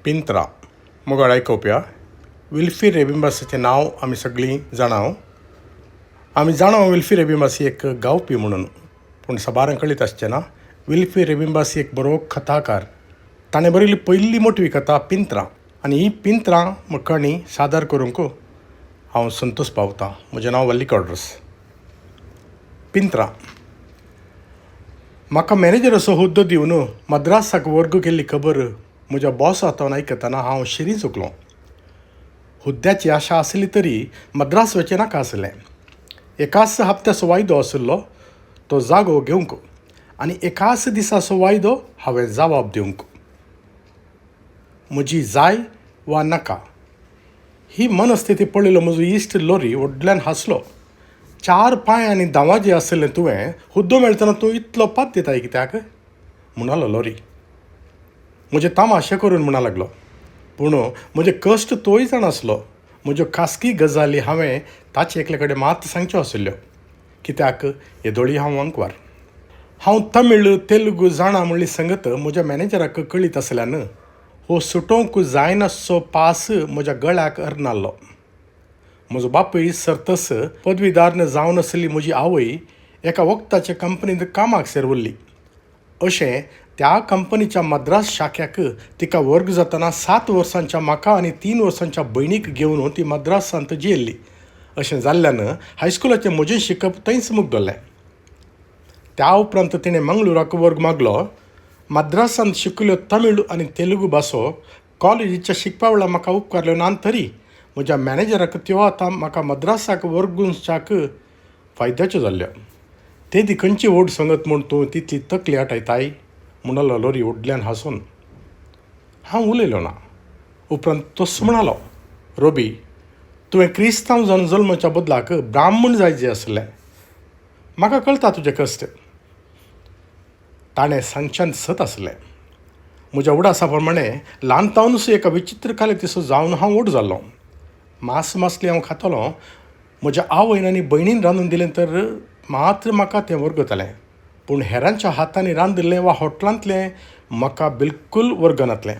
पिंत्रां मोगाळ आयकोवप्या विल्फी रेबिंबासाचें नांव आमी सगळीं जाणां. आमी जाणा विल्फी रेबिंबास एक गावपी म्हणून, पूण साबारांक कळीत आसचें ना विल्फी रेबिंबास एक बरो कथाकार. ताणें बरयल्ली पयली मोटवी कथा पिंत्रां आनी ही पिंत्रां काणी सादर करूंक हांव संतोश पावतां. म्हजें नांव वल्ली क्वाड्रस. पिंत्रां. म्हाका मॅनेजराचो हुद्दो दिवन मद्रासाक वर्ग केल्ली खबर म्हज्या बॉसा थावन आयकतना हांव शिरी चुकलो. हुद्द्याची आशा आसली तरी मद्रास वचचें नाका आसलें. एकाच हप्त्याचो वायदो आशिल्लो तो जागो घेवंक आनी एकाच दिसाचो वायदो हांवें जबाब दिवंक. म्हजी जाय वा नाका ही मनस्थिती पळयलो म्हजो इश्ट लोरी व्हडल्यान हांसलो. चार पांय आनी दावाजे आशिल्लें तुवें हुद्दो मेळटना तूं इतलो पात दिताय कित्याक म्हणालो लोरी. म्हजें तमाशे करून म्हणा लागलो, पूण म्हजे कश्ट तोय जाण आसलो. म्हज्यो खासगी गजाली हांवें ताचे एकले कडेन मात सांगच्यो आशिल्ल्यो, कित्याक येदोळी हांव अंकवार. हांव तमीळ तेलुगू जाणा म्हणली संगत म्हज्या मॅनेजराक कळीत आसल्यान हो सुटोवंक जायनासचो पास म्हज्या गळ्याक अर्नाल्लो. म्हजो बापूय सर्तस पदवीदार जावन आसली म्हजी आवय एका वखदाच्या कंपनींत कामाक सेरवल्ली. अशें त्या कंपनीच्या मद्रास शाख्याक तिका वर्ग जातना 7 वर्सांच्या म्हाका आनी 3 वर्सांच्या भयणीक घेवन ती मद्रासांत जियेल्ली. अशें जाल्ल्यान हायस्कुलाचें म्हजें शिकप थंयच मुगदरलें. त्या उपरांत तिणें मंगळुराक वर्ग मागलो. मद्रासांत शिकल्यो तमीळ आनी तेलुगू भासो कॉलेजीच्या शिकपा वेळार म्हाका उपकारल्यो ना, तरी म्हज्या मॅनेजराक त्यो आतां म्हाका मद्रासाक वर्गुंच्याक फायद्याच्यो जाल्ल्यो. तेदी खंयची व्हड संगत म्हूण तूं तितली तकली आटयताय म्हणालो लोरी व्हडल्यान हांसून. हांव उलयलो ना. उपरांत तोच म्हणालो, रोबी, तुवें क्रिस्तांव जावन जल्माच्या बदलाक ब्राह्मण जाय जे आसलें. म्हाका कळटा तुजें कश्ट. ताणें सांगच्यान सत आसलें. म्हज्या उडासा प्रमाणे ल्हान तावनूच एका विचित्र कालेतीचो जावन हांव व्हड जाल्लो. मांस मासली हांव खातलो. म्हज्या आवयन आनी भयणीन रांदून दिलें तर मात्र म्हाका तें वर्गतालें, पूण हेरांच्या हातांनी रांदिल्लें वा हॉटलांतलें म्हाका बिलकूल वर्गनातलें.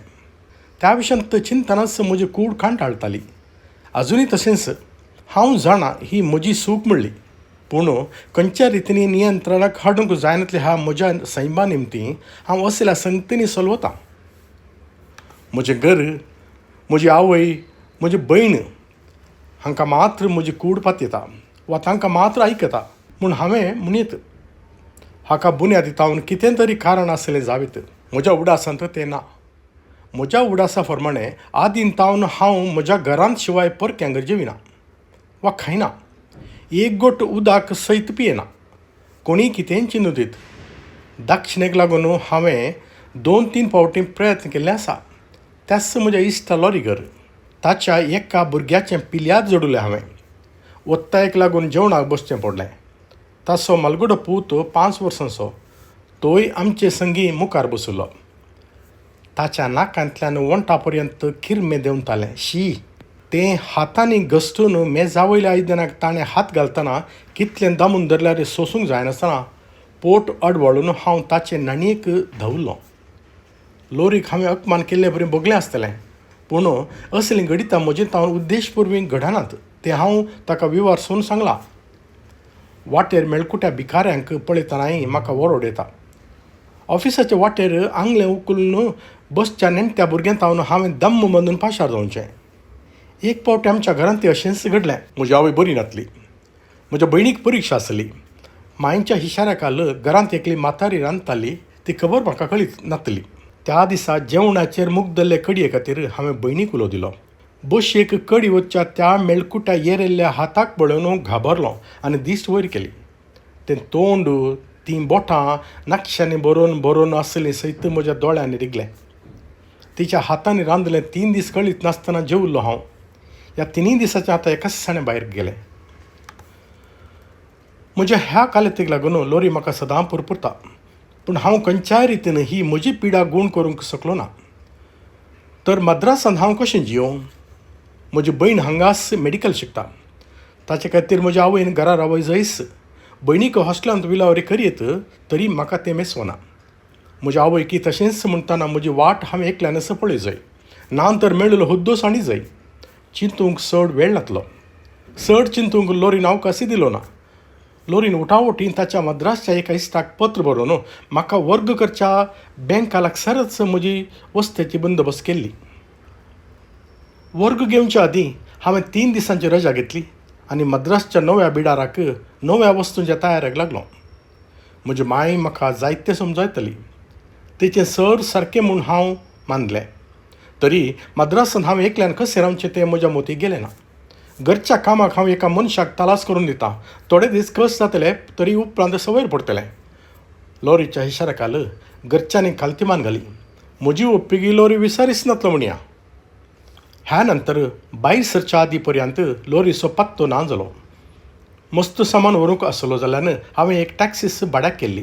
त्या विशयांत चिंतनाच म्हजी कूड कांटाळटाली. आजुनूय तशेंच. हांव जाणा ही म्हजी सूख म्हणली, पूण खंयच्या रितींनी नियंत्रणाक हाडूंक जायनातल्या ह्या म्हज्या सैमा निमतीं हांव असल्या संगतींनी सलवतां. म्हजें घर, म्हजी आवय, म्हजी भयण हांकां मात्र म्हजी कूड पातयता वा तांकां मात्र आयकता म्हूण हांवें म्हणयत. हाका बुन्यादी तावन कितें तरी कारण आसलें जावीत. म्हज्या उडासांत तें ना. म्हज्या उडासा प्रमाणे आदीन तावन हांव म्हज्या घरांत शिवाय परक्यांगेर जेविना वा खायना. एक गोट उदक सयत पियेना. कोणीय कितेंय चिंतूं दीत. दक्षिणेक लागून हांवें 2-3 फावटी प्रयत्न केल्ले आसा. त्याच म्हज्या इश्टा लॉरीगर ताच्या एका भुरग्याचें पिल्याद जोडलें हांवें. ओत्तायेक लागून जेवणाक बसचें पडलें. ताचो मालगुडो पूत 5 वर्सांचो तोय आमचे संगी मुखार बशिल्लो. ताच्या नाकांतल्यान वंटा पर्यंत किरमे देंवताले. शी, तें हातांनी घसटून मेजा वयल्या आयदनाक ताणें हात घालतना कितलें दामून धरल्यार सोसूंक जायनासतना पोट अडवळून हांव ताचे न्हाणयेक धांवलो. लोरीक हांवें अपमान केल्ले बरी भोगलें आसतलें, पूण असलीं घडितां म्हजे तावन उद्देशपुर्वीं घडनात तें हांव ताका विवारसून सांगलां. वाटेर मेळकुट्या भिकाऱ्यांक पळयतनाय म्हाका वरोड येता. ऑफिसाचे वाटेर आंगलें उखलून बसच्या नेणट्या भुरग्यां तावन हांवें दम्म बांदून पाशार जावचें. एक फावट आमच्या घरांत तें अशेंच घडलें. म्हजी आवय बरी नासली. म्हज्या भयणीक परिक्षा आसली. मांयच्या हिशाऱ्या खाल घरांत एकली म्हातारी रांदताली ती खबर म्हाका कळीत नासली. त्या दिसा जेवणाचेर मुगदल्ले कडये खातीर हांवें भयणीक उलो दिलो. बशेक कडी वचच्या त्या मेळकुट्या येरिल्ल्या हाताक पळोवन घाबरलो आनी दिश्ट वयर केली. तें तोंड, तीं बोटां नक्षांनी बरोवन बरोवन आसलीं सयत म्हज्या दोळ्यांनी रिगलें. तिच्या हातांनी रांदलें 3 दीस कळीत नासतना जेवल्लो हांव. ह्या 3 दिसाच्या आतां एकाच साणें भायर गेलें. म्हज्या ह्या कालेतीक लागून लोरी म्हाका सदां पुरपुरता, पूण हांव खंयच्याय रितीन ही म्हजी पिडा गूण करूंक शकलो ना. तर मद्रासांत हांव कशें जियों? म्हजी भयण हांगाच मेडिकल शिकता. ताचे खातीर म्हज्या आवयन घरा रावय जायच. भयणीक हॉस्टेलांत विलावरी करयत तरी म्हाका तें मेसवना. म्हज्या आवयकी तशेंच म्हणटना म्हजी वाट हांवें एकल्यानच पळय जाय. ना तर मेळिल्लो हुद्दो सांडी जाय. चिंतूंक चड वेळ नातलो. चड चिंतूंक लोरीन अवकाशय दिलो ना. लोरीन उठाउठी ताच्या मद्रासच्या एका इश्टाक पत्र बरोवन म्हाका वर्ग करच्या बँका लागसारच म्हजी वस्तेची बंदोबस्त केल्ली. वर्ग घेवच्या आदीं हांवें 3 दिसांची रजा घेतली आनी मद्रासच्या नव्या बिडाराक नव्या वस्तूंच्या तयारेक लागलो. म्हजी मांय म्हाका जायतें समजायतली. तेचें सर सारकें म्हूण हांव मानलें. तरी मद्रासांत हांव एकल्यान कशें रावचें तें म्हज्या मोतीक गेलें ना. घरच्या कामाक हांव एका मनशाक तलास करून दितां. थोडे दीस कश्ट जातले तरी उपरांत संवयर पडटलें. लोरीच्या इशाराकाल घरच्यांनी खालती मान घाली. म्हजी ओप्पिगी लोरी विसारीच नातलो म्हणया. ह्या नंतर भायर सरच्या आदी पर्यंत लोरीचो पत्तो ना जालो. मस्त सामान व्हरूंक आसलो जाल्यान हांवें एक टॅक्सीस भाड्याक केल्ली.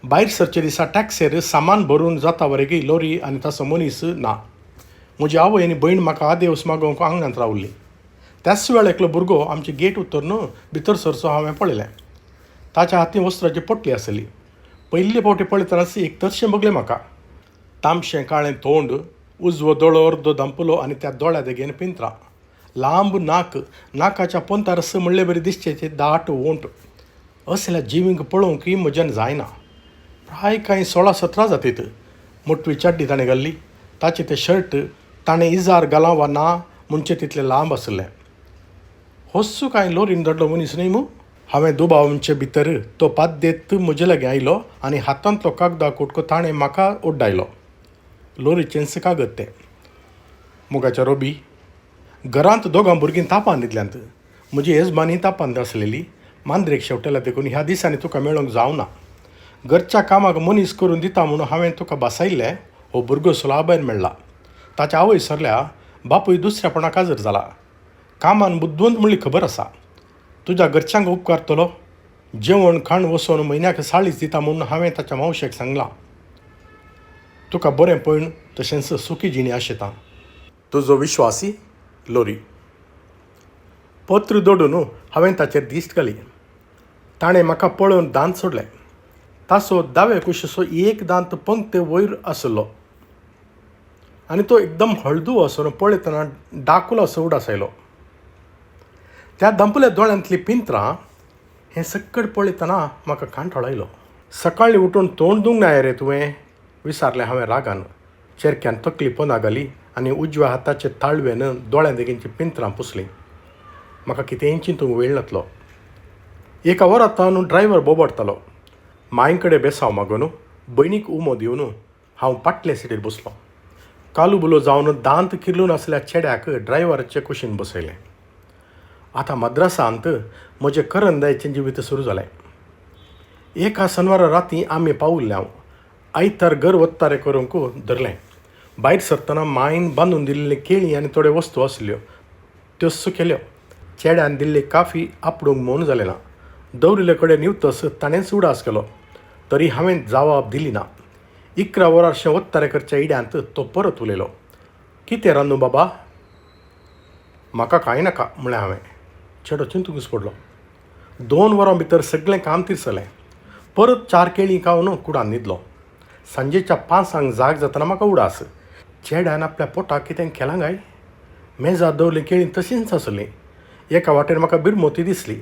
भायर सरचे दिसा टॅक्सीर सामान भरून जाता वरेगी लोरी आनी ताचो मनीस ना. म्हजी आवय आनी भयण म्हाका आदेवस मागोवंक आंगणांत रावली. त्याच वेळार एकलो भुरगो आमची गेट उतरून भितर सरचो हांवें पळयलें. ताच्या हातीन वस्त्राची पोटली आसली. पयले फावटी पळयतनाच एक तरशें भोगलें म्हाका. तांबशें काळें तोंड, उजवो दोळो अर्दो धांपलो आनी त्या दोळ्या देगेन पिंत्रां, लांब नाक, नाकाच्या पोंतारस म्हणले बरी दिसचे ते दाट ओंठ. असल्या जिवींक पळोवंकय म्हज्यान जायना. प्राय कांय 16-17 जातीत. मोटवी चड्डी ताणें घाल्ली. ताचें तें शर्ट ताणें इजार घालां वा ना म्हणचे तितलें लांब आसलें. होस्सू कांय लोरीन धाडलो मनीस न्हय मू? हांवें दुबावचे भितर तो पाद्येत म्हजे लागीं आयलो आनी हातांतलो कागदा कुटको ताणें म्हाका ओड्डायलो. लोरीचेंच कागद तें. मोगाच्या रोबी, घरांत दोगां भुरगीं तापान न्हिदल्यांत. म्हजी येजमानी तापान आसलेली. मांद्रेक शेवटेला देखून ह्या दिसांनी तुका मेळोंक जावना. घरच्या कामाक मनीस करून दिता म्हणून हांवें तुका बसायल्लें. हो भुरगो सुलाभायन मेळ्ळा. ताच्या आवय सरल्या बापूय दुसऱ्यापणाक हाजर जाला. कामान बुदवंत म्हणली खबर आसा. तुज्या घरच्यांक उपकारतलो. जेवण खाण वसोवन म्हयन्याक 40 दिता म्हणून हांवें ताच्या मावशेक सांगलां. तुका बरें पळोवन तशेंच सुखी जिणी आशेता. तुजो विश्वासी लोरी. पत्र दोडून हांवें ताचेर दिश्ट घाली. ताणें म्हाका पळोवन दांत सोडले. ताचो दावे कुशीचो एक दांत पंक्ते वयर आसलो आनी तो एकदम हळदू आसून पळयतना डाकुलो असो उडास आयलो. त्या धांपुल्या दोळ्यांतलीं पिंत्रां हें सक्कड पळयतना म्हाका कांठाळो आयलो. सकाळीं उठून तोंड धुवंक नाय रे तुवें? विचारलें हांवें रागान. चेरक्यान तकली पोंदा घाली आनी उजव्या हाताचे ताळवेन दोळ्यां देगेचीं पिंत्रां पुसलीं. म्हाका कितेंय चिंतूंक वेळ नातलो. एका वरांत ड्रायव्हर बोबडतालो. मांय कडेन बेसांव मागून भयणीक उमो दिवन हांव पाटले सिटीर बसलो. कालुबुलो जावन दांत किर्लून आसल्या चेड्याक ड्रायव्हराचे कुशीन बसयलें. आतां मद्रासांत म्हजें करंदायचें जिवीत सुरू जालें. एका शनवारा राती आमी पावुल्ले. हांव आयतार घर वत्तारे करूंक धरलें. भायर सरतना मायन बांदून दिल्ली केळीं आनी थोड्यो वस्तू आसल्यो त्यो सुकेल्यो. चेड्यान दिल्ली काफी आपडूंक मौन जालें ना. दवरिल्ले कडेन निवतस ताणेंच उडास केलो. तरी हांवें जवाब दिली ना. 11 वरांशें वत्तारे करच्या इड्यांत तो परत उलयलो. कितें रांदू बाबा? म्हाका कांय नाका म्हळें हांवें. चेडो चिंतूंकच पडलो. 2 वरां भितर सगळें काम तिरसलें. परत 4 केळीं खावन कुडान न्हिदलो. सांजेच्या 5 जाग जातना म्हाका उडास. चेड्यान आपल्या पोटाक कितें केलां काय? मेजार दवरलीं केळीं तशींच आसलीं. एका वाटेन म्हाका बिरमोती दिसली.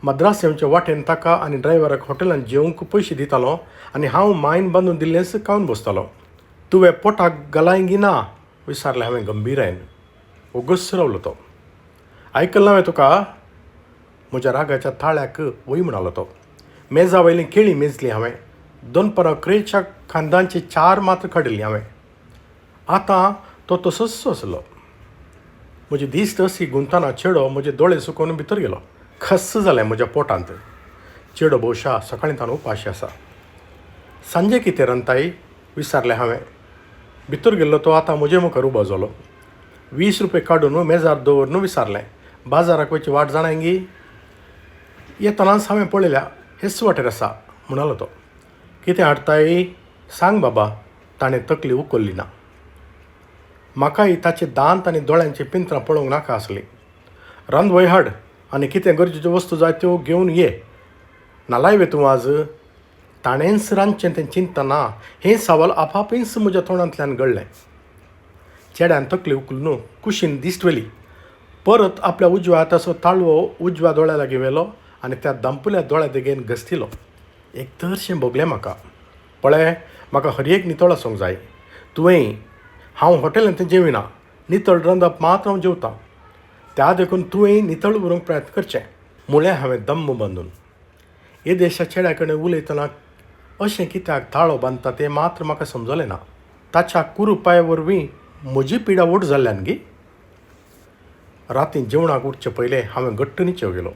मद्रास येवचे वाटेन ताका आनी ड्रायव्हराक हॉटेलांत जेवंक पयशे दितालो आनी हांव मायन बांदून दिल्लेंच खावन बसतालो. तुवें पोटाक घालायगी ना? विचारलें हांवें गंभीरायन. ओगस रावलो तो. आयकलें हांवें तुका? म्हज्या रागाच्या ताळ्याक वय म्हणालो तो. मेजा वयलीं केळीं मेजलीं हांवें. दनपरां क्रेच्या खांदांची 4 मात्र काडिल्लीं हांवें. आतां तो तसोच आसलो. म्हजी दिश्ट अशी गुंतना चेडो म्हजे दोळे सुकोवन भितर गेलो. खस्स जालें म्हज्या पोटांत. चेडो भोवशा सकाळीं ताणें उपाशी आसा. सांजे कितें रांदताय? विचारलें हांवें. भितर गेल्लो तो आतां म्हजे मुखार उबो जालो. 20 रुपये काडून मेजार दवरून विचारलें, बाजाराक वयची वाट जाणांगी? येतनाच हांवें पळयल्या हेच वाटेर आसा म्हणालो तो. कितें हाडटाय सांग बाबा. ताणें तकली उखल्ली ना. म्हाकाय ताचे दांत आनी दोळ्यांची पिंत्रां पळोवंक नाका आसलीं. रांदवय हाड आनी कितें गरजेच्यो वस्तू जाय त्यो घेवन ये. नालाय वे तूं आज? ताणेंच रांदचें तें चिंतना हें सवाल आपापींच म्हज्या तोंडांतल्यान गळ्ळें. चेड्यान तकली उखलून कुशीन दिश्ट व्हेली. परत आपल्या उजव्या हाताचो ताळवो उजव्या दोळ्या लागीं व्हेलो आनी त्या दांपुल्या दोळ्या देगेन घसटिलो. एक तरशें भोगलें म्हाका. पळे, म्हाका हर एक नितळ आसूंक जाय. तुवेंय. हांव हॉटेलांत जेविना. नितळ रांदप मात हांव जेवतां. त्या देखून तुवेंय नितळ उरूंक प्रयत्न करचें, म्हळें हांवें दम्म बांदून. येदेशा चेड्या कडेन उलयतना अशें कित्याक ताळो बांदता तें मात्र म्हाका समजलें ना. ताच्या कुरुपाय वरवीं म्हजी पिडा व्हड जाल्ल्यान गी? रातीं जेवणाक उठचे पयलें हांवें घट्ट निचेव गेलो,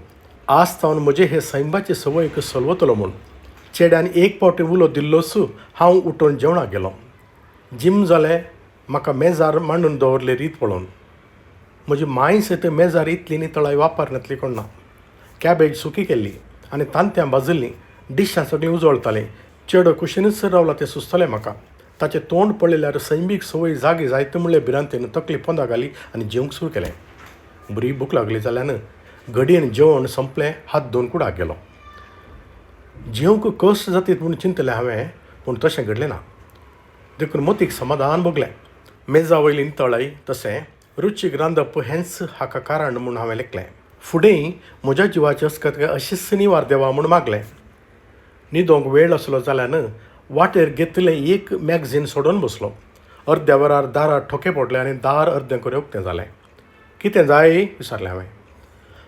आज सावन म्हजे हे सैंबाचे संवयीक सलवतलो म्हूण. चेड्यान एक फावटी उलो दिल्लोच हांव उठून जेवणाक गेलों. जीम जालें म्हाका मेजार मांडून दवरले रीत पळोवन. म्हजी मांय सयत मेजार इतली नितळाय वापरनातली कोण ना. कॅबेज सुकी केल्ली आनी तांतयां भाजिल्लीं. डिशां सगळीं उजळतालीं. चेडो कुशीनच रावला तें सुचतलें म्हाका. ताचें तोंड पळयल्यार सैमीक संवय जागी जायत म्हणले भिरांतेन तकली पोंदा घाली आनी जेवंक सुरू केलें. बरी भूक लागली जाल्यान घडयेन जेवण संपलें. हात धुवन कुडाक गेलो. जेवंक कश्ट जातीत म्हूण चिंतलें हांवें, पूण तशें घडलें ना. देखून मतीक समाधान भोगलें. मेजा वयली नितळाय तशें रुचीक रांदप हेंच हाका कारण म्हूण हांवें लेखलें. फुडेंय म्हज्या जिवाची अस्कत अशीच निवार देवा म्हूण मागलें. न्हिदोंक वेळ आसलो जाल्यान वाटेर घेतिल्लें एक मॅगझीन सोडून बसलो. अर्द्या वरार दारार ठोके पडले आनी दार अर्दें कडेन उक्तें जालें. कितें जाय? विचारलें हांवें.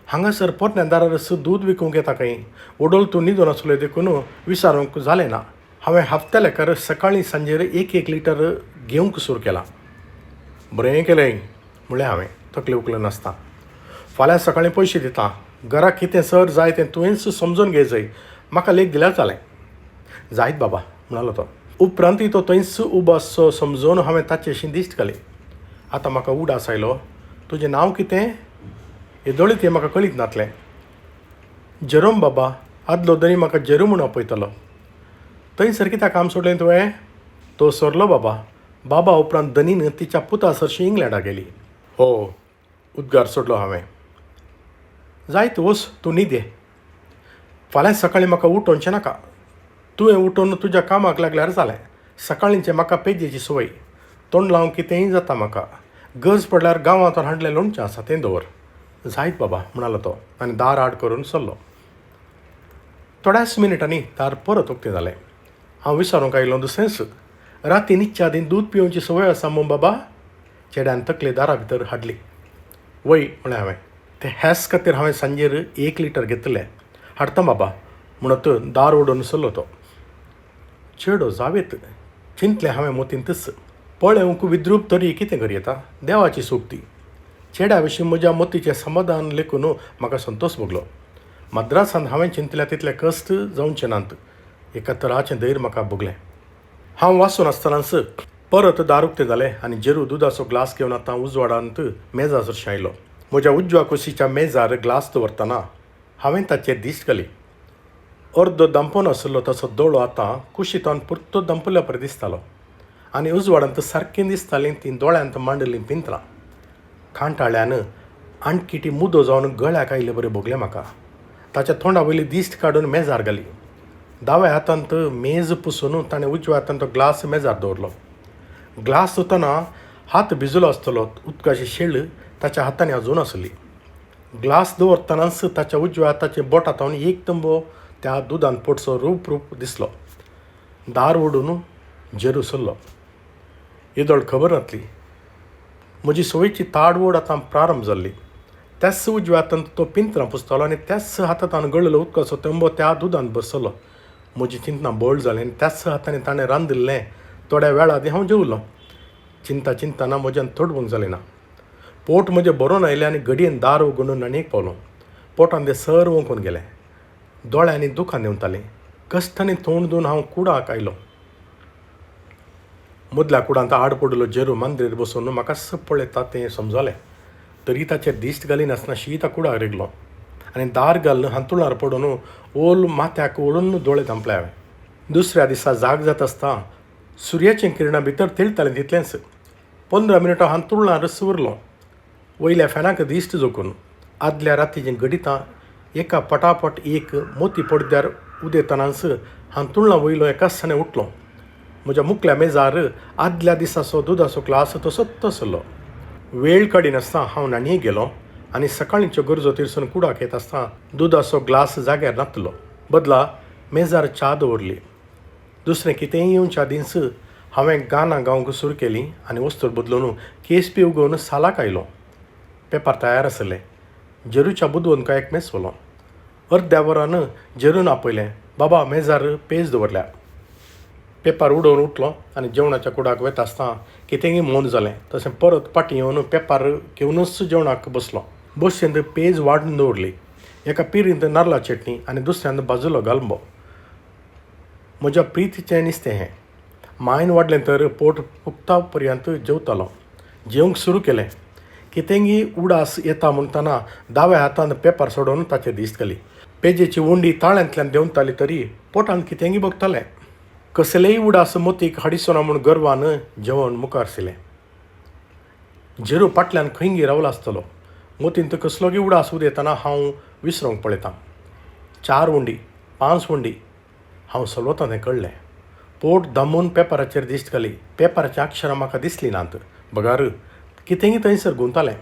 हांगासर पोरण्या दारार दूद विकूंक येता खंय. वडोल तूं न्हिदून आसलो देखून विचारूंक जालें ना. हांवें हप्त्या लेखार सकाळीं सांजेर एक एक लिटर घेवंक सुरू केलां. बरें केलें, म्हणलें हांवें तकली उखलनासतना. फाल्यां सकाळीं पयशे दितां. घरा कितें सर जाय तें तुवेंच समजून घे जय. म्हाका लेख दिल्यार जालें. जायत बाबा, म्हणालो तो. उपरांतूय तो थंयच उबो आसचो समजून हांवें ताचेशी दिश्ट घाली. आतां म्हाका उडास आयलो. तुजें नांव कितें? येदोळी तें म्हाका कळीत नातलें. जेरोम बाबा. आदलो धनी म्हाका जेरू म्हूण आपयतालो. थंयसर कित्याक काम सोडलें तुवें? तो सरलो बाबा. बाबा उपरांत धनीन तिच्या पुता सरशी इंग्लंडाक गेली. हो, उद्गार सोडलो हांवें. जायत, वच तूं न्हिदे. फाल्यां सकाळीं म्हाका उठोवचें नाका. तुवें उठून तुज्या कामाक लागल्यार जालें. सकाळींचें म्हाका पेजेची संवय. तोंड लावंक कितेंय जाता म्हाका. गरज पडल्यार गांवांत हाडलें लोणचें आसा तें दवर. जायत बाबा, म्हणालो तो आनी दार आड करून सरलो. थोड्याच मिनटांनी दार परत उक्तें जालें. हांव विचारूंक आयलों दुसरेंच. राती न्हिदच्या आदीं दूद पिवची संवय आसा मूं बाबा? चेड्यान तकली दारा भितर हाडली. वय, म्हळें हांवें. ते ह्याच खातीर हांवें सांजेर एक लिटर घेतिल्लें. हाडटा बाबा, म्हणत दार ओडून सरलो तो. चेडो जावेत, चिंतलें हांवें मतींतच. पळेवंक विद्रूप तरी कितें करयेता? देवाची चूक ती. चेड्या विशीं म्हज्या मतीचें समाधान लेखून म्हाका संतोश भोगलो. मद्रासांत हांवें चिंतल्या तितले कश्ट जावचे नात एका तराचें धैर्य म्हाका भोगलें. हांव वाचून आसतनाच परत दार उक्तें जालें आनी जेरू दुदाचो ग्लास घेवन आतां उजवाडांत मेजा सरशीं आयलो. म्हज्या उजव्या कुशीच्या मेजार ग्लास दवरतना हांवें ताचेर दिश्ट घाली. अर्दो दांपोन आशिल्लो ताचो दोळो आतां कुशींत पुरतो दांपल्ल्या परी दिसतालो आनी उजवाडांत सारकीं दिसतालीं तीं दोळ्यांत मांडिल्लीं पिंत्रां. कांटाळ्यान आणकिटी मुदो जावन गळ्याक आयिल्ले बरें भोगलें म्हाका. ताच्या तोंडा वयली दिश्ट काडून मेजार घाली. दाव्या हातांत मेज पुसून ताणें उजव्या हातांत तो ग्लास मेजार दवरलो. ग्लास धुतना हात भिजलो आसतलो. उदकाची शेळ ताच्या हातांनी अजून आसली. ग्लास दवरतनाच ताच्या उजव्या हाताच्या बोटां थावन एक तंबो त्या दुदान पडचो रूप रूप दिसलो. दार ओडून जेरू सरलो. येदोळ खबर नातली. म्हजी संवयची ताडवोड आतां प्रारंभ जाल्ली. त्याच उजव्या हातान तो पिंत्रां पुसतालो आनी त्याच हातांत गळिल्लो उदकाचो थेंबो त्या दुदांत बसलो. म्हजी चिंतनां बळ जालीं आनी त्याच हातांनी ताणें रांदिल्लें थोड्या वेळा आदीं हांव जेवलो. चिंता चिंतना म्हज्यान तडवूंक जालें ना. पोट म्हजें भरून आयलें आनी घडयेन दार उगडून न्हाणयेक पावलो. पोटान तें सर ओंकून गेलें. दोळ्यांनी दुखां देंवतालीं. कश्टांनी तोंड धुवन हांव कुडाक आयलो. मदल्या कुडांत आड पडिल्लो जेरू मांद्रेर बसून म्हाकाच पळयता तें समजलें. तरी ताचेर दिश्ट घालिनासतना शीत कुडाक रिगलो आनी दार घालून हांतुळणार पडून ओल माथ्याक ओडून दोळे धांपले हांवें. दुसऱ्या दिसा जाग जाता आसतना सुर्याचीं किरणां भितर तेळटालीं तितलेंच. 15 मिनटां हांतुळणार उरलो, वयल्या फॅनाक दिश्ट जोखून. आदल्या रातीचीं घडितां एका पटापट एक मोती पडद्यार उदेतनाच हांतुळणा वयलो एकाच सणे उठलो. म्हज्या मुखल्या मेजार आदल्या दिसाचो दुदाचो ग्लास तसोच आसलो. वेळ काडिनासतना हांव न्हाणयेक गेलों आनी सकाळींच्यो गरजो तिरसून कुडाक येत आसतना दुदाचो ग्लास जाग्यार नातलो. बदला मेजार च्या दवरली. दुसरें कितेंय येवच्या आदींच हांवें गानां गावंक सुरू केलीं आनी वस्तूर बदलून केस बी उगोवन सालाक आयलों. पेपर तयार आसले. जेरूच्या बुदवंतकायेक मेचवलो. अर्द्या वरान जेरून आपयलें, बाबा मेजार पेज दवरल्या. पेपर उडोवन उठलो आनी जेवणाच्या कुडाक वता आसतना कितेंय मौन जालें. तशें परत फाटीं येवन पेपर घेवनूच जेवणाक बसलो. बशेंत पेज वाडून दवरली. एका पिरींत नारला चटणी आनी दुसऱ्यांत भाजलो गालमो. म्हज्या प्रितीचें नुस्तें हें. मायन वाडलें तर पोट फुगता पर्यंत जेवतालो. जेवंक सुरू केलें. कितेंगी उडास येता म्हणटना दाव्या हातान पेपर सोडोवन ताचेर दिश्ट घाली. पेजेची उंडी ताळ्यांतल्यान देंवताली तरी पोटांत कितेंगी भोगतालें. कसलेय उडास मोतीक हाडिचो ना म्हूण गर्वान जेवण मुखार सरलें. जेरू फाटल्यान खंयगी रावला आसतलो. मोतींत कसलोगी उडास उदेतना हांव विसरूंक पळयतां. 4 उंडी, 5 उंडी हांव सलवतां तें कळ्ळें. पोट दामून पेपराचेर दिश्ट घाली. पेपराचीं अक्षरां म्हाका दिसलीं नात. बगार कितेंगी थंयसर गुंतालें.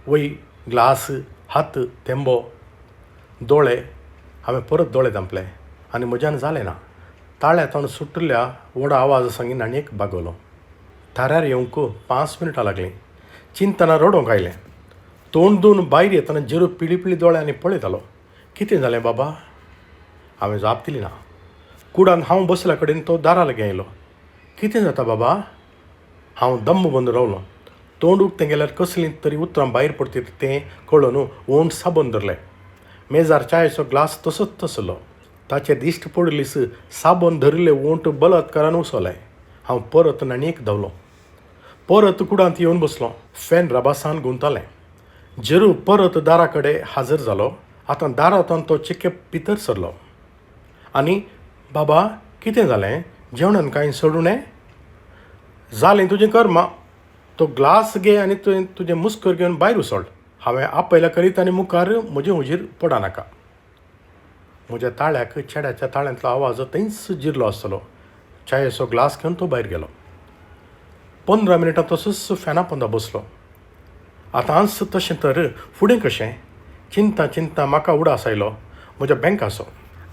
वय, ग्लास, हात, थेंबो, दोळे. हांवें परत दोळे धांपले आनी म्हज्यान जालें ना. ताळ्यांतल्यान सुटिल्ल्या व्हडा आवाजा संगी न्हाणयेक बागवलो. थाऱ्यार येवंक 5 मिनटां लागलीं. चिंतना रडोवंक आयलें. तोंड धुवन भायर येतना जेरू पिळी पिळी दोळ्यांनी पळयतालो. कितें जालें बाबा? हांवें जाप दिली ना. कुडान हांव बसल्या कडेन तो दारा लागीं आयलो. कितें जाता बाबा? हांव दम्म बंद रावलो. तोंड उक्तें गेल्यार कसलीं तरी उतरां भायर पडटीत तें कळून ओंठ साबून धरले. मेजार चायेचो ग्लास तसोच आसलो. ताचेर दिश्ट पडलीच साबण धरिल्ले ओंठ बलात्कारान उसवले. हांव परत न्हाणयेक धांवलो. परत कुडांत येवन बसलो. फॅन राबासान गुंतालें. जेरू परत दारा कडेन हाजर जालो. आतां दारांतल्यान तो चिके भितर सरलो आनी बाबा कितें जालें? जेवणान कांय सोडूं जालें तुजें कर्मा. तो ग्लास घे आनी तुवें तुजें मुस्कर घेवन भायर उसळ. हांवें आपयल्या करीत आनी मुखार म्हजे हुजीर पडनाका. म्हज्या ताळ्याक चेड्याच्या ताळ्यांतलो आवाज थंयच जिरलो आसतलो. च्यायेचो ग्लास घेवन तो भायर गेलो. 15 मिनटां तसोच फॅना पोंदा बसलो. आतांच तशें तर फुडें कशें? चिंता चिंता म्हाका उडास आयलो म्हज्या बँकाचो.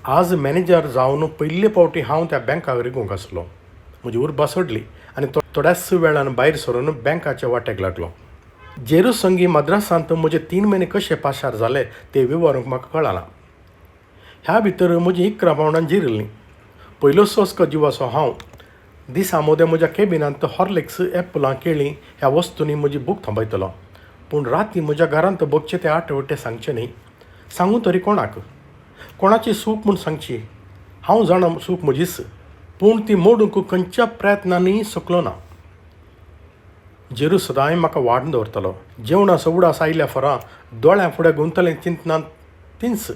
आज मॅनेजर जावन पयले फावटी हांव त्या बँकाक रिगूंक आसलो. म्हजी उर्बा सोडली आनी थोड्याच वेळान भायर सरून बँकाचे वाटेक लागलो. जेरू संगी मद्रासांत म्हजे 3 म्हयने कशे पाशार जाले ते विवरूंक म्हाका कळना. ह्या भितर म्हजी 11 पावंडां जिरिल्लीं. पयलोच अस्को जिवाचो हांव दिसा मदें म्हज्या केबिनांत हॉर्लिक्स, एप्पलां, केळीं ह्या वस्तूंनी म्हजी भूक थांबयतलो. पूण राती म्हज्या घरांत भोगचे ते आठवटे सांगचे न्ही. सांगूं तरी कोणाक? कोणाची सूख म्हूण सांगची? हांव जाणा सूख म्हजीच, पूण ती मोडूंक खंयच्या प्रयत्नांनी शकलो ना. जेरू सदांय म्हाका वाडून दवरतलो. जेवणाचो उडास आयिल्ल्या फरां दोळ्यां फुडें गुंतलें चिंतनात तींच.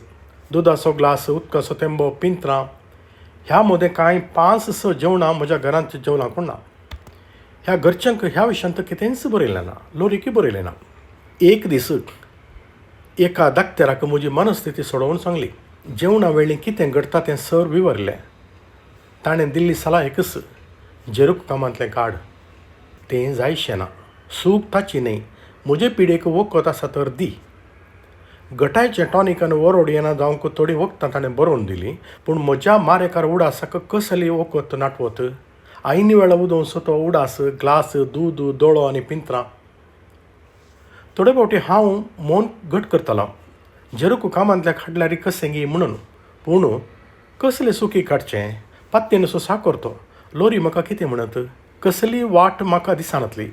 दुदाचो ग्लास, उदकाचो थेंबो, पिंत्रां ह्या मदें कांय 5-6 जेवणां म्हज्या घरांत जेवणां कोण ना. ह्या घरच्यांक ह्या विशयांत कितेंच बरयलें ना, लोरिकी बरयलें ना. एक दीस एका दाक्तेराक म्हजी मनस्थिती सोडोवन सांगली. जेवणा वेळी कितें घडटा तें सर विवरलें. ताणें दिल्ली सलाह एकच, जेरूक कामांतलें काड. तें जायशें ना. सूख ताची न्हय, म्हजे पिडेक वखद आसा तर दी. गटायचें टॉनीक आनी वरोड येना जावंक थोडीं वखदां ताणें बरोवन दिलीं. पूण म्हज्या मारेकार उडासाक कसली वखद नाटवत? आयनी वेळा उदोवचो तो उडास, ग्लास, दूद, दोळो आनी पिंत्रां. थोडे फावटी हांव मौन घट करतालो, जेरूक कामांतल्या काडल्यार कशें म्हणून. पूण कसले सुखी काडचें? पात्तेनसो साकर तो. लोरी म्हाका कितें म्हणत? कसली वाट म्हाका दिसनातली.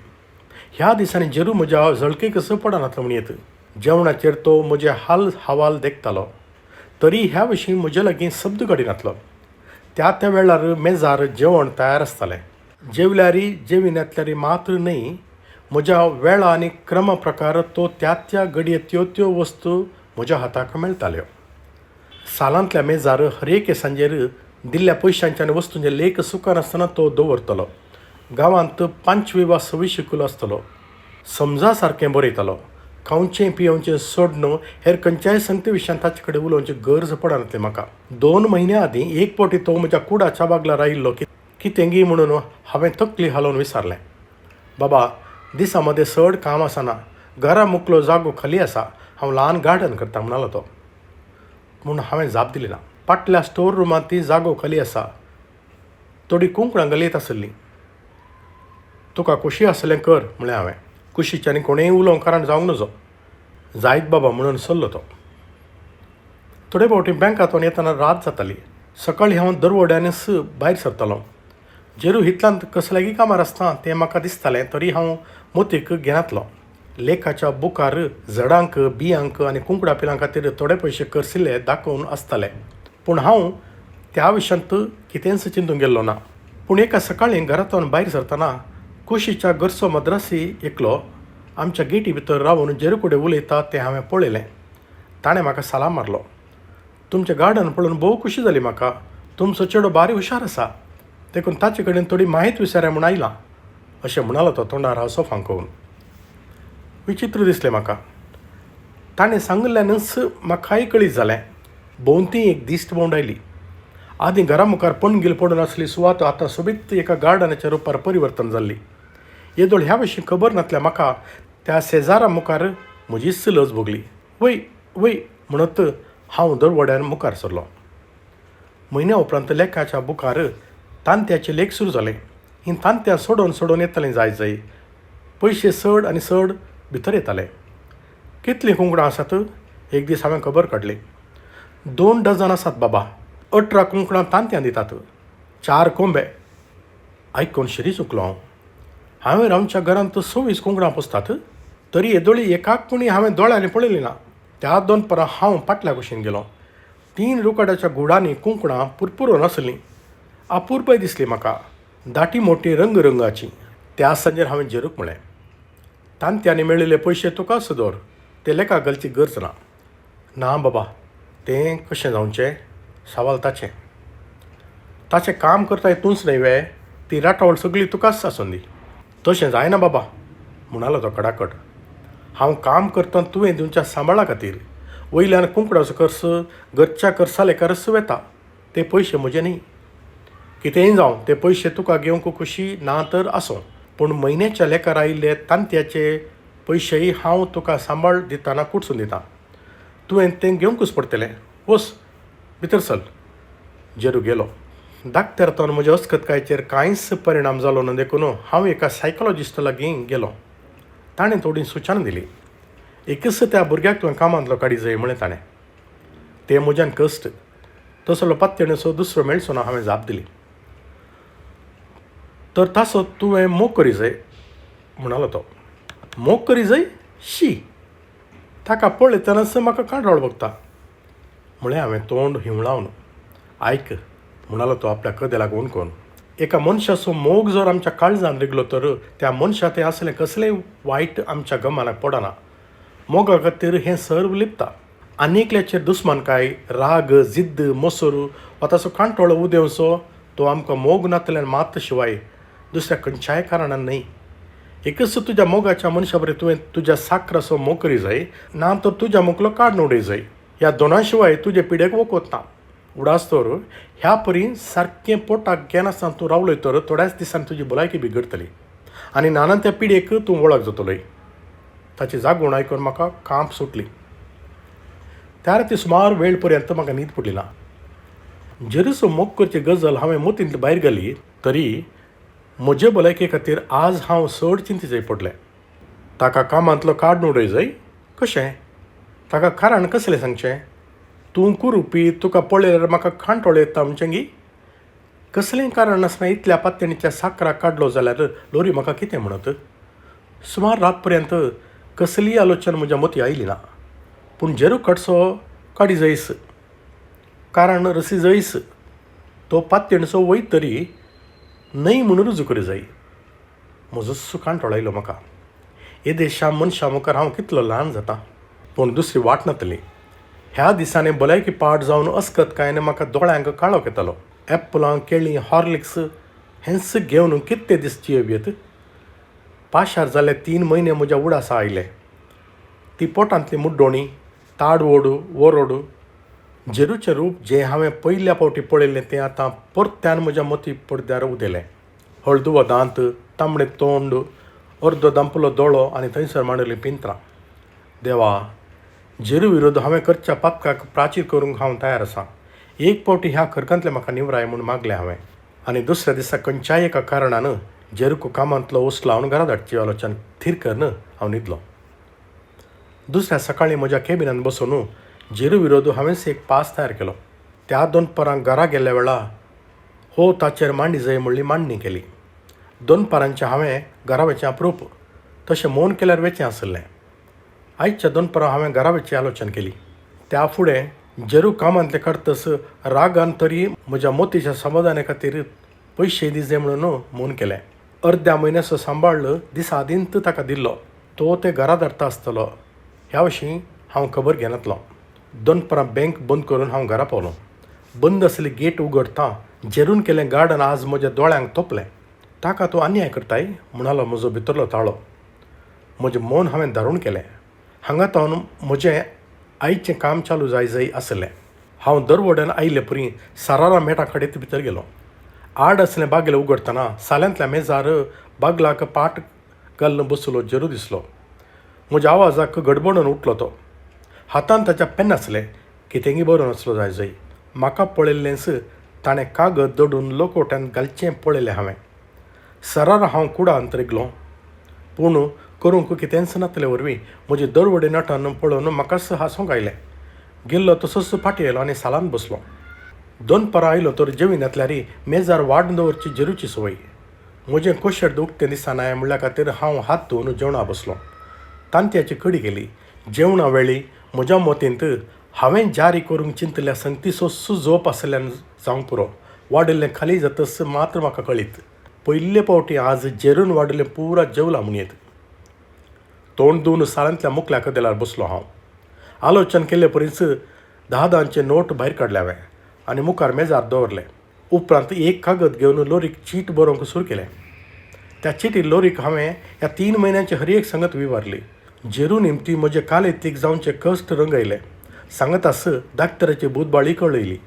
ह्या दिसांनी जेरू म्हज्या झळकेकच पडनातलो म्हणयेत. जेवणाचेर तो म्हजे हाल हवाल देखतालो. तरी ह्या विशीं म्हजे लागीं शब्द काडिनातलो. त्या त्या वेळार मेजार जेवण तयार आसतालें. जेवल्यारी जेविनातल्यारी मात्र न्हय, म्हज्या वेळा आनी क्रमा प्रकार तो त्या त्या घडये त्यो त्यो वस्तू म्हज्या हाताक मेळटाल्यो. सालांतल्या मेजार हरेके सांजेर दिल्ल्या पयशांच्या आनी वस्तूंचे लेख चुकनासतना तो दवरतलो. गांवांत 5वी वा 6वी शिकलो आसतलो. समजा सारकें बरयतालो. खावचें पियोवचें सोडून हेर खंयच्याय संगती विशयांत ताचे कडेन उलोवची गरज पडनासली म्हाका. 2 म्हयन्या आदीं एक फावटी तो म्हज्या कुडाच्या बागलार आयिल्लो की कितेंगी म्हणून हांवें तकली हालोवन विचारलें. बाबा, दिसा मदें चड काम आसना, घरा मुकलो जागो खाली आसा, हांव ल्हान गार्डन करता, म्हणालो तो. पूण हांवें जाप दिली ना. फाटल्या स्टोर रुमांत ती जागो खाली आसा, थोडीं कुंकडां घालयत आसलीं. तुका खोशी आसलें कर, म्हळें हांवें. कुशीच्यानी कोणेंय उलोवंक कारण जावंक नजो. जायत बाबा, म्हणून सरलो तो. थोडे फावटी बँकांतून येतना रात जाताली. सकाळीं हांव दरवड्यानच भायर सरतालों. जेरू हितलांत कसल्यागी कामार आसता तें म्हाका दिसतालें, तरी हांव मोतीक घेनातलो. लेखाच्या बुकार झडांक, बियांक आनी कुंकडां पिलां खातीर थोडे पयशे करसिल्ले दाखोवन आसताले, पूण हांव त्या विशयांत कितेंच चिंतूंक गेल्लो ना. पूण एका सकाळीं घरांतून भायर सरतना कुशीच्या घरचो मद्रासी एकलो आमच्या गेटी भितर रावन जेरू कडेन उलयता तें हांवें पळयलें. ताणें म्हाका सलाम मारलो. तुमचें गार्डन पळोवन भोव खोशी जाली म्हाका. तुमचो चेडो बारी हुशार आसा, देखून ताचे कडेन थोडी म्हायती विचारया म्हूण आयलां, अशें म्हणालो तो तोंडार हांसो फांकोवन. विचित्र दिसलें म्हाका. ताणें सांगिल्ल्यानच म्हाकाय कळीत जालें. भोंवती एक दिश्ट भोंवडायली. आदीं घरा मुखार पणगील पडून आसली सुवात आतां सोबीत एका गार्डनाच्या रुपार परिवर्तन जाल्ली. येदोळ ह्या विशीं खबर नासल्या म्हाका त्या शेजारा मुखार म्हजीच लज भोगली. वय वय म्हणत हांव दरवड्यान मुखार सरलो. म्हयन्या उपरांत लेखाच्या बुकार तांत्याचे लेख सुरू जाले. हीं तांत्यां सोडोवन सोडोवन येतालीं जाय जाय. पयशे चड आनी चड भितर येताले. कितलीं कुंकडां आसात? एक दीस हांवें खबर काडली. 2 डझन आसात बाबा. 18 कुंकडां तांत्यां दितात, 4 कोंबे. आयकून शिरी चुकलो हांव. हांवें रावच्या घरांत 26 कुंकडां पोसतात, तरी येदोळी एकाक कोणी हांवें दोळ्यांनी पळयली ना. त्या दनपरां हांव पाटल्या कुशीन गेलो. 3 रुकाडाच्या गुडांनी कुंकडां पुरपुरून आसलीं. अपुरबाय दिसली म्हाका, दाटी मोटी रंगरंगाची. त्या सांजेर हांवें जेरूक म्हळें, तांत्यांनी मेळिल्ले पयशे तुकाच दवर, ते लेखा घालची गरज ना. ना बाबा, तें कशें जावचें? सवाल ताचें. ताचें काम करताय तूंच न्हय वे? ती राटावळ सगळी तुकाच आसून दी. तशें जायना बाबा, म्हणालो तो कडाकड. हांव काम करता तुवें दिवच्या सांबाळा खातीर. वयल्यान कुंकडाचो खर्च घरच्या खर्चा लेखारच वेता. ते पयशे म्हजे न्ही. कितेंय जावं, ते पयशे तुका घेवंक खोशी ना तर आसूं, पूण म्हयन्याच्या लेखार आयिल्ले तांत्याचे पयशेय हांव तुका सांबाळ दितना कुडसून दितां. तुवें तें घेवंकूच पडटलें. वच भितर चल. जेरू गेलो. डाक्टरान म्हज्या अस्कतकायचेर कांयच परिणाम जालो ना, देखून हांव एका सायकोलॉजिस्टा लागीं गेलो. ताणें थोडी सुचना दिली. एकच त्या भुरग्याक तुवें कामांतलो काडी जाय, म्हळें ताणें. तें म्हज्यान कश्ट, तसलो पात्येणेचो दुसरो मेळचो ना, हांवें जाप दिली. तर ताचो तुवें मोग करी जाय, म्हणालो तो. मोग करी जाय? शी, ताका पळयतनाच म्हाका कांटोळ भोगता, म्हळें हांवें तोंड हिंवळावन. आयक, म्हणालो तो आपल्या कदेलाक ओणकोन, एका मनशाचो मोग जर आमच्या काळजान रिगलो तर त्या मनशा तें असलें कसलेंय वायट आमच्या गमनाक पडना. मोगा खातीर हें सर्व लिपता. आनी एकल्याचेर दुस्मानकाय, राग, जिद्द, मोसर वा ताचो कांटोळो उदेवचो तो आमकां मोग नातल्यान मात शिवाय दुसऱ्या खंयच्याय कारणान न्हय. एकच तुज्या मोगाच्या मनशा बरें तुवें तुज्या साकराचो मोग करी जाय, ना तर तुज्या मुखलो काडून उडय जाय. ह्या दोना शिवाय तुजे पिडेक वखद ना. उडास तर ह्या परी सारकें पोटाक घेनासतना तूं रावलोय तर थोड्याच दिसान तुजी भलायकी बिगडटली आनी नाना त्या पिडेक तूं वळख जातलोय. ताची जागवण आयकून म्हाका कांप सुटली. त्या राती सुमार वेळ पर्यंत म्हाका न्हीद पडली ना. जेरूचो मोग करची गजाल हांवें मतींत भायर घाली तरी म्हजे भलायके खातीर आज हांव चड चिंती जाय पडलें. ताका कामांतलो काडून उडय जाय? कशें? ताका कारण कसलें सांगचें? तूं कुरुपी, तुका पळयल्यार म्हाका कांटोळ येता म्हणचें गी? कसलेंय कारण नासतना इतल्या पात्येणीच्या साकराक काडलो जाल्यार लोरी म्हाका कितें म्हणत? सुमार रात पर्यंत कसलीय आलोचना म्हज्या मती आयली ना. पूण जेरू काडचो काडी जयस, कारण रसी जयस, तो पात्येणचो वयत तरी न्हय म्हणून रुजू करी जाय. म्हजो कांटोळ आयलो म्हाका. येदेशा मनशा मुखार हांव कितलो ल्हान जाता. पूण दुसरी वाट नातली. ह्या दिसांनी भलायकी पाड जावन अस्कतकायेन म्हाका दोळ्यांक काळोख येतालो. एप्पलां, केळीं, हॉर्लिक्स हेंच घेवन कितले दीस जियेवयेत? पाशार जाले 3 म्हयने म्हज्या उडासा आयले. ती पोटांतली मुड्डोणी, ताडवोड, वरोड, जेरूचें रूप जें हांवें पयल्या फावटी पळयल्लें तें आतां परत्यान म्हज्या मती पडद्यार उदेलें. हळदुवो दांत, तांबडें तोंड, अर्दो दांपलो दोळो आनी थंयसर मांडिल्लीं पिंत्रां. देवा, जेरू विरोध हांवें करच्या पातकाक प्राचीर करूंक हांव तयार आसां. एक फावटी ह्या खरकांतलें म्हाका निवराय म्हूण मागलें हांवें. आनी दुसऱ्या दिसा खंयच्याय एका कारणान जेरूक कामांतलो उस लावन घरा धाडची आलोचन थीर करून हांव न्हिदलो. दुसऱ्या सकाळीं म्हज्या केबिनांत बसून जेरू विरोध हांवेंच एक पास तयार केलो. त्या दनपरां घरा गेल्ल्या वेळा हो ताचेर मांडी जाय म्हणली मांडणी केली. दनपारांचें हांवें घरा वचचें अप्रूप, तशें मौन केल्यार वेचें आसलें. आयच्या दनपरां हांवें घरा वचची आलोचन केली. त्या फुडें जेरू कामांतलें काडतस रागान तरी म्हज्या मोतीच्या समाधाना खातीर पयशे दिजे म्हणून मौन केलें. अर्द्या म्हयन्याचो सांबाळ दिसा आदींत ताका दिल्लो. तो ते घरा धाडटा आसतलो ह्या विशीं हांव खबर घेनातलो. दनपरां बँक बंद करून हांव घरा पावलो. बंद आसली गेट उगडटा जेरून केलें गार्डन आज म्हज्या दोळ्यांक तोपलें. ताका तूं अन्याय करताय म्हणालो म्हजो भितरलो ताळो. म्हजें मन हांवें धारून केलें. हांगा तावन म्हजें आयचें काम चालू जाय जाय आसलें. हांव दरवड्यान आयिल्ले परी सारारा मेटा कडेन भितर गेलो. आड आसलें बागेल उगडटना साल्यांतल्या मेजार बागलाक पाट घालून बसलो जेरू दिसलो. म्हज्या आवाजाक गडबडून उठलो तो. हातान ताच्या पेन आसलें. कितेंगी बरोवन आसलो जाय जाय. म्हाका पळयल्लेंच ताणें कागद दोडून लोकोट्यान घालचें पळयलें हांवें. सरार हांव कुडांत रिगलो. पूण करूंक कितेंच नातले वरवीं म्हजी दरवडे नटन पळोवन म्हाकाच हांसूंक आयलें. गेल्लो तसोच फाटीं आयलो आनी सालांत बसलो. दनपरां आयलो तर जेविनातल्यार मेजार वाड दवरची जेरूची संवय. म्हजें कोशेर्द उक्तें दिसना म्हणल्या खातीर हांव हात धुवन जेवणा बसलो. तांतयाची कडी केली. जेवणा वेळी म्हज्या मतींत हांवें जारी करूंक चिंतल्या संगतीचो जोप आसल्यान जावंक पुरो. वाडिल्लें खाली जातच मात्र म्हाका कळीत. पयले फावटी आज जेरून वाडिल्लें पुरा जेवलां म्हणयेत. तोंड धुवन सालांतल्या मुकल्या कदेलार बसलो हांव. आलोचन केल्ले परीच धा धांचे नोट भायर काडले हांवें आनी मुखार मेजार दवरले. उपरांत एक कागद घेवन लोरीक चीट बरोवंक सुरू केलें. त्या चिटीर लोरीक हांवें ह्या 3 म्हयन्यांची हर एक संगत विवारली. जेरू निमती म्हजे कालेतीक जावचे कश्ट रंगयले. सांगतास डाक्टराची बुदबाळी कळयली.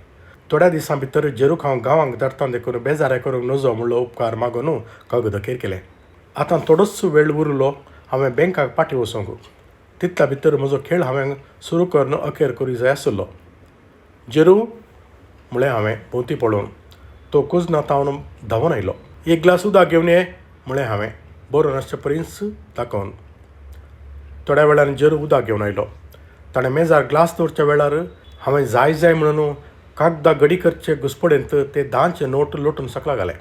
थोड्या दिसां भितर जेरूक हांव गांवांक धाडटा देखून बेजाराय करूंक नजो म्हणलो उपकार मागून कागद अखेर केलें. आतां थोडोच वेळ उरलो हांवें बँकाक फाटीं वचूंक. तितल्या भितर म्हजो खेळ हांवें सुरू करून अखेर करूंक जाय आसलो. जेरू म्हळें हांवें भोंवती पळोवन. तो कुजना तावन धांवून आयलो. एक ग्लास उदक घेवन ये म्हळें हांवें बरोवन आसचे परींच दाखोवन. थोड्या वेळान जेरू उदक घेवन आयलो. ताणें मेजार ग्लास दवरच्या वेळार हांवें जाय जाय म्हणून कागदां गडी करचे घुसपडेंत ते 10चे नोट लोटून सकला घाले.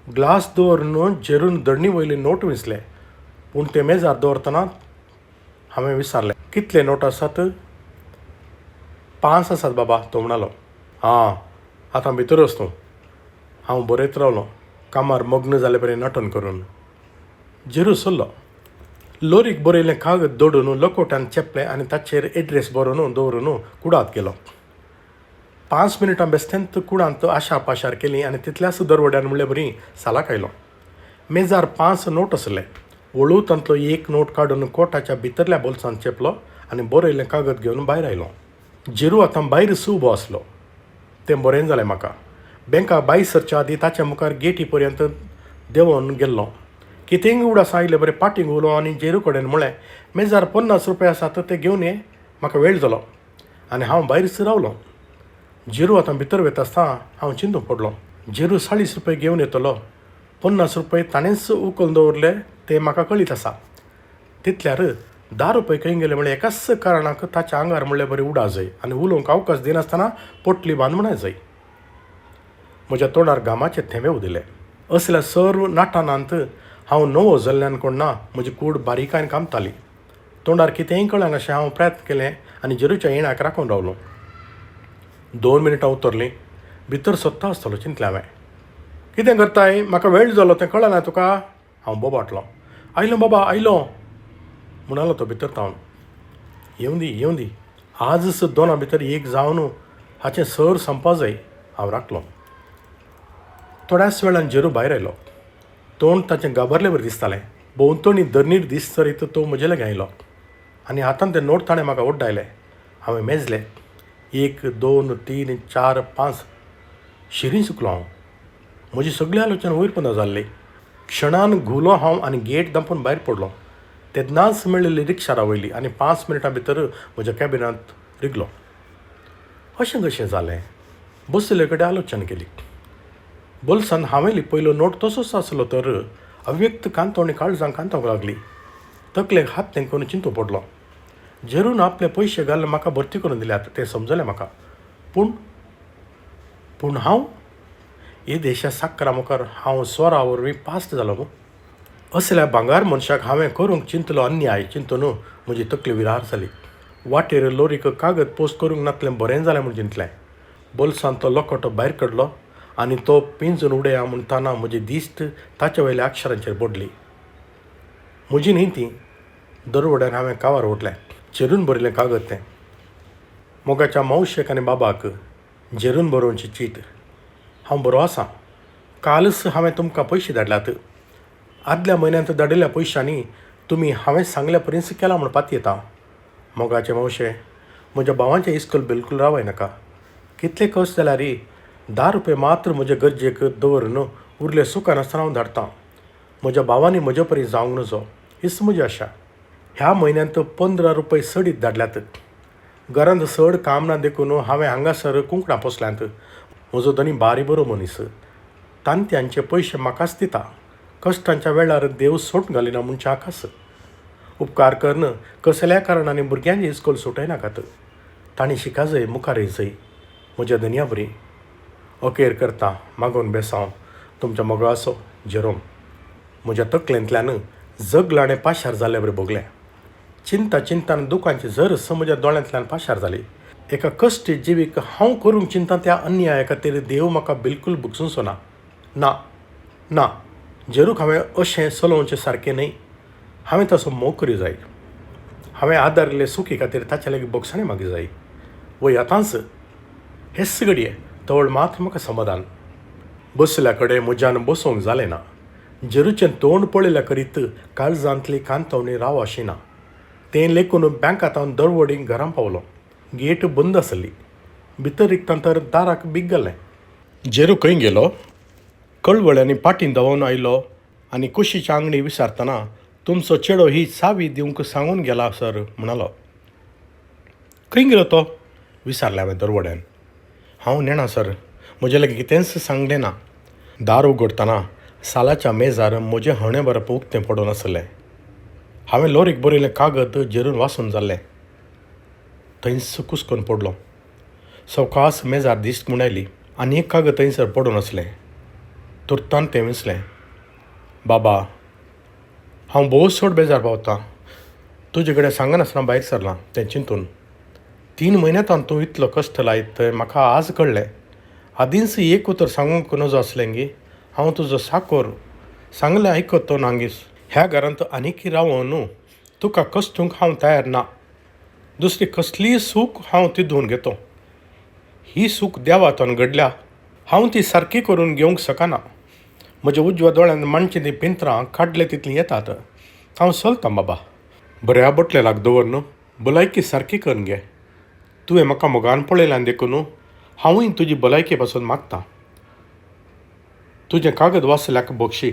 ग्लास दवरून जेरून दडणी वयले नोट विंचले. पूण ते मेजार दवरतना हांवें विचारलें, कितले नोट आसात? 5 आसात बाबा, तो म्हणालो. आं, आतां भितर वच तूं. हांव बरयत रावलो कामार मग्न जाले बरें नटन करून. जेरू सरलो. लोरीक बरयल्लें कागद दोडून लकोट्यान चेपलें आनी ताचेर एड्रेस बरोवन दवरून कुडांत गेलो. 5 मिनटां बेस्तेंत कुडांत आशार पाशार केली आनी तितल्याच दरवड्यान म्हणले बरी सालाक आयलो. मेजार 5 नोट आसले. वळू तांतलो एक नोट काडून कोटाच्या भितरल्या बोल्सांत चेपलो आनी बरयल्लें कागद घेवन भायर आयलो. जेरू आतां भायर उबो आसलो. तें बरें जालें म्हाका. बँका भायर सरच्या आदीं ताच्या मुखार गेटी पर्यंत देंवोन गेल्लो. कितेंय उडास आयले बरें पाटी घुंवलो आनी जेरू कडेन म्हळें, मेजार 50 रुपया आसात ते घेवन ये, म्हाका वेळ जालो. आनी हांव भायरच रावलो. जेरू आतां भितर वता आसतना हांव चिंतूंक पडलो. जेरू 40 रुपया घेवन येतलो. 50 रुपये ताणेंच उखलून दवरले ते म्हाका कळीत आसा. तितल्यार 10 रुपये खंय गेले म्हळ्यार एकाच कारणाक ताच्या आंगार म्हणल्यार बरी उडा जाय आनी उलोवंक अवकाश दिनासतना पोटली बांद म्हणाय जाय. म्हज्या तोंडार घामाचे थेंबे उदिले. असल्या सर्व नाटानांत हांव नवो जाल्ल्यान कोण ना म्हजी कूड बारीकायेन कामताली. तोंडार कितेंय कळना अशें हांव प्रयत्न केलें आनी जेरूच्या येण्याक राखून रावलो. 2 मिनटां उतरलीं. भितर सोदता आसतलो चिंतलें हांवें. कितें करताय, म्हाका वेळ जालो तें कळना तुका? हांव बोबाटलो. आयलो बाबा आयलो म्हणालो तो भितर तावन. येवं दी येवं दी, आजच 2 भितर एक जावन हाचें सर संपा जाय. हांव राखलो. थोड्याच वेळान जेरू भायर आयलो. तोंड ताचें गाबरले बरें दिसतालें. भोंवतणी धरणीर दिसतरीत तो म्हजे लागीं आयलो आनी हातान ते नोट ताणें म्हाका ओड्डायले. हांवें मेजले. एक, दोन, तीन, चार, पांच. शिरीं चुकलो हांव. म्हजी सगळी आलोचना वयर पोंदा जाल्ली. क्षणान घुंवलो हांव आनी गेट धांपून भायर पडलो. तेन्नाच मेळिल्ली रिक्षा रावयली आनी पांच मिनटां भितर म्हज्या कॅबिनांत रिगलो. अशें कशें जालें? बशिल्ले कडेन आलोचना केली. बोल्सान हांवें लिपयलो नोट तसोच आसलो तर अव्यक्त कांतवणी काळजांक कांतोवंक लागली. तकलेक हात तेंकोवन चिंतूंक पडलो. जेरून आपले पयशे घालून म्हाका भरती करून दिल्यात तें समजलें म्हाका. पूण पूण हांव येदेशा साकरा मुखार हांव स्वरा वरवीं पास्ट जालो मूं. असल्या भांगार मनशाक हांवें करूंक चिंतलो अन्याय चिंतून म्हजी तकली विरार जाली. वाटेर लोरीक कागद पोस्ट करूंक नातलें बरें जालें म्हूण चिंतलें. बोल्सांतलो लकोटो भायर काडलो आनी तो पिंजून उडया म्हणटाना म्हजी दिश्ट ताचे वयल्या अक्षरांचेर पडली. म्हजी न्ही ती. दरवड्यान हांवें कावार ओडलें. चेरून बरयलें कागद तें. मोगाच्या मावशेक आनी बाबाक जेरून बरोवची चीट. हांव बरो आसां. कालच हांवें तुमकां पयशे धाडल्यात. आदल्या म्हयन्यांत धाडिल्ल्या पयशांनी तुमी हांवें सांगल्या परींच केलां म्हूण पातयेतां. मोगाचे मावशे, म्हज्या भावांचें इस्कोल बिलकूल रावय नाका. कितले कश्ट जाल्यार धा रुपया मात्र म्हजे गरजेक दवरून उरले सुखान आसतना हांव धाडटां. म्हज्या भावांनी म्हजे परी जावंक नजो हीच म्हजी आशा. ह्या म्हयन्यांत 15 रुपये चडीत धाडल्यात. घरांत चड काम ना देखून हांवें हांगासर कुंकडां पोसल्यांत. म्हजो धनी बारी बरो मनीस. तांतयांचे पयशे म्हाकाच दिता. कश्टांच्या वेळार देव सोडून घालिना म्हणचे आकास. उपकार करून कसल्या कारणांनी भुरग्यांचें इस्कोल सुटयनाकात. तांणी शिकाजय मुखार येजय म्हज्या धनया बरी. अखेर करता मागून बेसांव तुमच्या मोगाचो जेरोम. म्हज्या तकलेंतल्यान जगलाणें पाशार जाल्ले बरी भोगलें. चिंता चिंतान दुकांची झर म्हज्या दोळ्यांतल्यान पाशार जाली. एका कश्टी जिवीक हांव करूंक चिंता त्या अन्याया खातीर देव म्हाका बिलकूल भोगसुचो ना. ना ना, जेरूक हांवें अशें चलोवचें सारकें न्हय. हांवें तसो मोग करी जाय. हांवें आदारिल्ले सुखी खातीर ताच्या लागीं भोगसाणी मागी जाय. वय आतांच हेच घडये तवळ मात म्हाका समाधान. बसल्या कडेन म्हज्यान बसोवंक जालें ना. जेरूचें तोंड पळयल्या करीत काळजांतली कांतवणी राव अशी ना. तें लेखून बँकांत हांव दरवडीक घरां पावलो. गेट बंद आसली. भितर रिगता तर दाराक बीग घालें. जेरू खंय गेलो? कळवळ्यांनी पाटीं धांवून आयलो आनी कुशीच्या आंगणी विचारतना तुमचो चेडो ही चावी दिवंक सांगून गेला सर म्हणालो. खंय गेलो तो? विचारलें हांवें दरवड्यान. हांव नेणा सर, म्हजे लागीं कितेंच सांगलें ना. दार उगडटना सालाच्या मेजार म्हजें हणें बरप उक्तें पडून आसलें. हांवें लोरीक बरयलें कागद जेरून वाचून जाल्लें. थंयच कुसकून पडलो. सवकास मेजार दिश्ट म्हूण आयली आनी एक कागद थंयसर पडून आसलें. तुर्तान तें विंचलें. बाबा, हांव भोव चड बेजार पावतां. तुजे कडेन सांगनासतना भायर सरलां तें चिंतून. 3 म्हयन्यांत तूं इतलो कश्ट लायत थंय म्हाका आज कळ्ळें. आदींच एक उतर सांगूंक नजो आसलें गी. हांव तुजो साकोर. सांगलें आयकत तो नांगीस. ह्या घरांत आनीकय रावोन तुका कश्टूंक हांव तयार ना. दुसरी कसलीय सूख हांव तिदून घेतो. ही सूख देवातून घडल्या. हांव ती सारकी करून घेवंक शकना. म्हज्या उजव्या दोळ्यान माणचीं तीं पिंत्रां काडले तितलीं येतात. हांव चलतां बाबा. बऱ्या बटलेलाक दवर न्हू. भलायकी सारकी करून घे. तुवें म्हाका मोगान पळयलां देखून हांवूय तुजी भलायके पासून मागतां. तुजें कागद वाचल्याक बक्षी.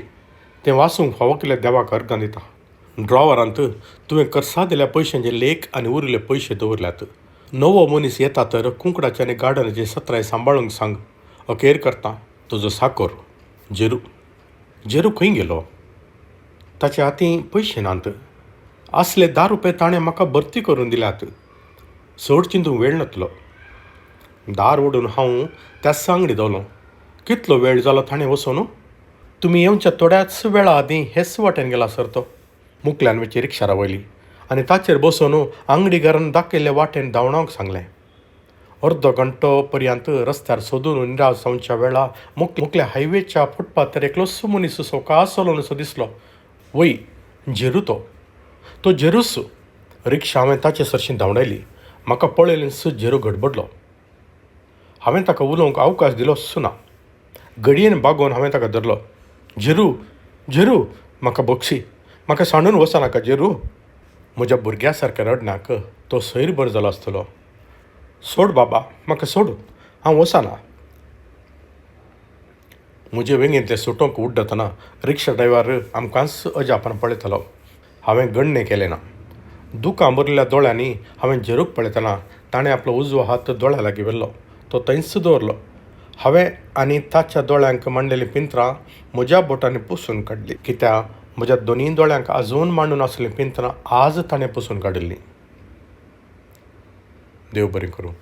तें वाचूंक फावो केल्यार देवाक अर्गां दिता. ड्रॉवरांत तुवें कर्सा दिल्या पयशांचे लेख आनी उरिल्ले पयशे दवरल्यात. नवो मनीस येता तर कुंकडाचे आनी गार्डनाची सत्राय सांबाळूंक सांग. अखेर करता तुजो साकोर जेरू. जेरू खंय गेलो? ताच्या हातीं पयशे नात. आसले 10 रुपये ताणें म्हाका भरती करून दिल्यात. चड चिंतूंक वेळ नातलो. दार ओडून हांव त्याच आंगडी धांवलो. कितलो वेळ जालो ताणें वचून? तुमी येवच्या थोड्याच वेळा आदीं हेच वाटेन गेला सर तो. मुकल्यान वयची रिक्षा रावयली आनी ताचेर बसून आंगडी घरान दाखयल्ले वाटेन धांवणावंक सांगलें. अर्दो घंटो पर्यंत रस्त्यार सोदून निराश जावच्या वेळा मुकल्या हायवेच्या फुटपाथार एकलोच मनीस सवकास चलोवन दिसलो. वय, जेरू तो. तो जेरूच. रिक्षा हांवें ताचे सरशीं धांवडायली. म्हाका पळयलेंच जेरू गडबडलो. हांवें ताका उलोवंक अवकाश दिलोच ना. घडयेन बागोवन हांवें ताका धरलो. जेरू, जेरू, म्हाका बक्षी. म्हाका सांडून वचनाका जेरू. म्हज्या भुरग्या सारक्या रडण्याक तो सैरभर जालो आसतलो. सोड बाबा, म्हाका सोड, हांव वचना. म्हजे वेंगेंतलें सुटोंक उड्डतना रिक्षा ड्रायव्हर आमकांच अजापान पळयतालो. हांवें गण्णें केलें ना. दुकां भरिल्ल्या दोळ्यांनी हांवें जेरूक पळयतना ताणें आपलो उजवो हात दोळ्या लागीं व्हेलो. तो थंयच दवरलो. हांवें आनी ताच्या दोळ्यांक मांडलेलीं पिंत्रां म्हज्या बोटांनी पुसून काडलीं. कित्याक म्हज्या दोनूय दोळ्यांक आजून मांडून आसलीं पिंत्रां आज ताणें पुसून काडिल्लीं. देव बरें करूं.